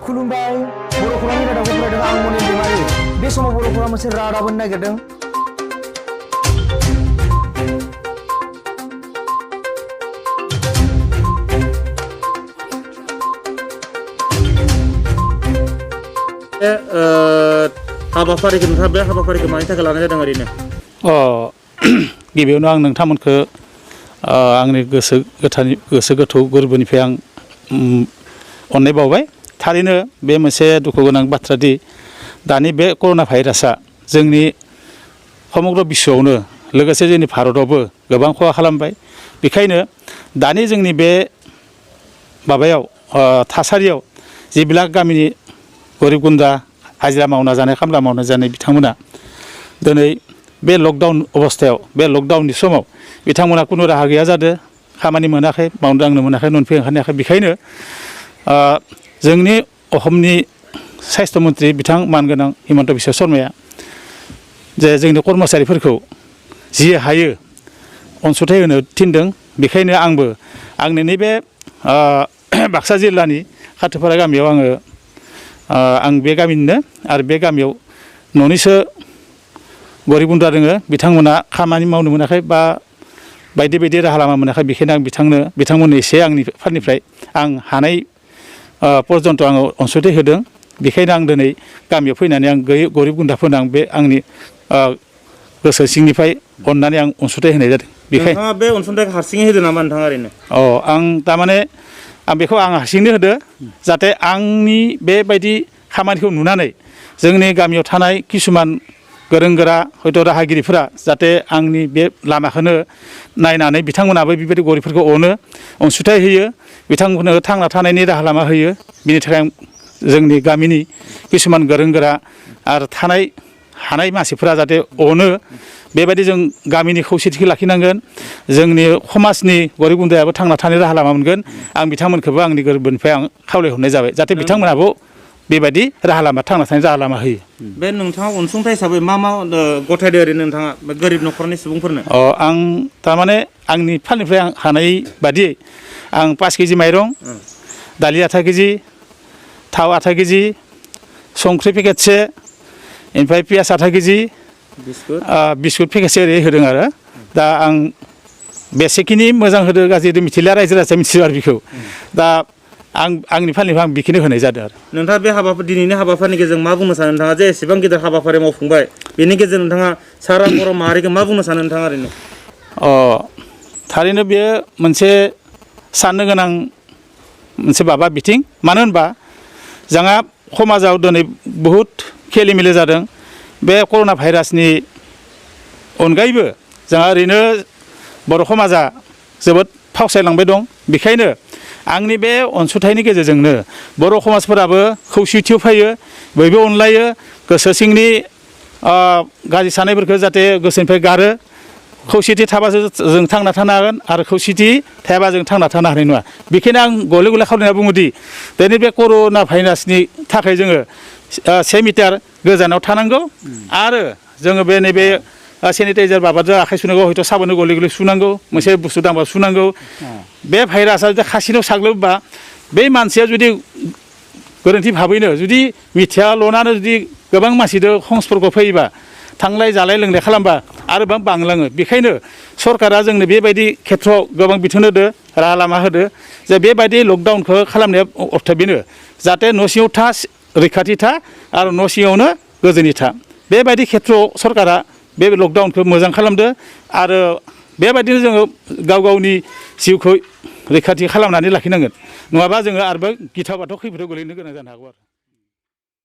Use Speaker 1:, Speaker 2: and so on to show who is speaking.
Speaker 1: खुलुमबाय बर' खौरांनि रादाबखौ फरायदों आं मनिन दैमारि बे समाव बर' खौरां मोनसे रादाब होनो नागिरदों
Speaker 2: हाबाफारिखौ नोंथाङा बे हाबाफारिखौ मानि थाखाय लानाय जादों ओरैनो
Speaker 3: गिबियावनो आं नोंथांमोनखौ आंनि गोसो गोथौ गोरबोनिफ्राय आं अननाय बावबाय थारैनो बे मोनसे दुखु गोनां बाथ्रा दि दानि बे कर'ना भाइरासआ जोंनि समग्र बिश्वआवनो लोगोसे जोंनि भारतआवबो गोबां खहा खालामबाय बेखायनो दानि जोंनि बे माबायाव थासारियाव जिबिलाक गामिनि गरिब गुन्द्रा हाजिरा मावना जानाय खामला मावना जानाय बिथांमोना दिनै बे लकडाउन अबस्थायाव बे लकडाउननि समाव बिथांमोना खुनु राहा गैया जादों खामानि मोनाखै मावनो दांनो मोनाखै न'निफ्राय ओंखारनो हायाखै बेखायनो जोंनि असमनि साइस्थ' मन्त्रि बिथां मानगोनां हिमन्त बिश्व शर्माया जे जोंनि कर्मचारिफोरखौ जि हायो अनसुंथाइ होनो थिनदों बेखायनो आंबो आंनि नैबे बाक्सा जिल्लानि खाथुपारा गामियाव आं बे गामिनिनो आरो बे गामियाव न'निसो गरिब गुन्द्रा दोङो बिथांमोना खामानि मावनो मोनाखै बा बायदि बायदि राहा लामा मोनाखै बेखायनो आं बिथांमोननो एसे आंनि फारनिफ्राय आं हानाय पर्यन्त आङो अनसुंथाइ होदों बेखायनो आं दिनै गामियाव फैनानै आं गरिब गुन्द्राफोरनो आं बे आंनि गोसो सिंनिफ्राय अननानै आं अनसुंथाइ होनाय जादों बेखायनो
Speaker 2: नोंथाङा बे अनसुंथाइखौ हारसिङै होदों नामा नोंथाङा ओरैनो
Speaker 3: आं थारमाने आं बेखौ आं हारसिंनो होदो जाहाथे आंनि बेबायदि खामानिखौ नुनानै जोंनि गामियाव थानाय किसुमान गोरों गोरा हयथ' राहागिरिफोरा जाहाथे आंनि बे लामाखौनो नायनानै बिथांमोनाबो बेबायदि गरिबफोरखौ अनो अनसुंथाइ होयो बिथांमोननो थांना थानायनि राहा लामा होयो बिनि थाखाय जोंनि गामिनि किसुमान गोरों गोरा आरो हानाय मानसिफोरा जाहाथे अनो बेबायदि जों गामिनि खौसेथिखौ लाखिनांगोन जोंनि समाजनि गरिब गुन्द्रायाबो थांना थानायनि राहा लामा मोनगोन आं बिथांमोनखौबो आंनि गोरबोनिफ्राय आं खावलायहरनाय जाबाय जाहाथे बिथांमोनाबो बेबायदि राहा लामा थांना थानायनि राहा लामा होयो
Speaker 2: बे नोंथाङा अनसुंथाइ हिसाबै मा गथायदो ओरैनो नोंथाङा गोरिब न'खरनि सुबुंफोरनो
Speaker 3: आं थारमाने आंनि फालनिफ्राय आं हानाय बादियै आं 5 केजि माइरं दालि आधा केजि थाव आधा केजि संख्रि पेकेटसे ओमफ्राय पियास आधा केजि बिस्कुट पेकेटसे ओरै होदों आरो दा आं बेसेखिनि मोजां होदो गाज्रि मिथिला रायजो राजाया मिथियो आरो बेखौ दा आंनि फालनिफ्राय आं बेखिनि होनाय जादों आरो
Speaker 2: नोंथाङा बे दिनैनि हाबाफारिनि गेजेरजों मा बुंनो सानो नोंथाङा जे एसेबां गिदिर हाबाफारि मावफुंबाय बेनि गेजेरजों नोंथाङा सारा बर' माहारिखौ मा बुंनो सानो नोंथाङा ओरैनो
Speaker 3: थारैनो बेयो मोनसे साननो गोनां मोनसे माबा बिथिं मानो होनबा जोंहा समाजाव दिनै बहुद खेलि मेलि जादों बे कर'ना भाइरासनि अनगायैबो जोंहा ओरैनो बर' समाजा जोबोद फावसायलांबाय दं बेखायनो आंनि बे अनसुंथाइनि गेजेरजोंनो बर' समाजफोराबो खौसेथियाव फैयो बयबो अनलायो गोसो सिंनि गाज्रि साननायफोरखौ जाहाथे गोसोनिफ्राय गारो खौसेथि थाबासो जों थांना थानो हागोन आरो खौसेथि थायाबा जों थांना थानो हानाय नङा बेखायनो आं गले गले खावलायना बुङोदि दिनै बे कर'ना भाइरासनि थाखाय जोङो 1 मिटार गोजानाव थानांगौ आरो जोङो बे नैबे सेनिटाइजार माबाजों आखाइ सुनांगौ हयथ' साबोननो गले गले सुनांगौ मोनसे बुस्थु दांबा सुनांगौ बे भाइरासआ जुदि खासिनाव साग्लोबबा बे मानसिया जुदि गोरोन्थि भाबैनो जुदि मिथिया लनानो जुदि गोबां मानसिजों संस्पर्कआव फैयोबा थांलाय जालाय लोंलाय खालामबा आरोबां बांलाङो बेखायनो सरकारा जोंनो बेबायदि खेथ्रआव गोबां बिथोन होदो राहा लामा होदो जे बेबायदि लकडाउनखौ खालामनाया अर्थ बेनो जाहाथे न' सिङाव था रैखाथि था आरो न' सिङावनो गोजोनै था बेबायदि खेथ्रआव सरकारा बे लकडाउनखौ मोजां खालामदो आरो बेबायदिनो जोङो गाव गावनि जिउखौ रैखाथि खालामनानै लाखिनांगोन नङाबा जोङो आरोबाव गिथाव बाथाव खैफोदाव गोलैनो गोनां जानो हागौ आरो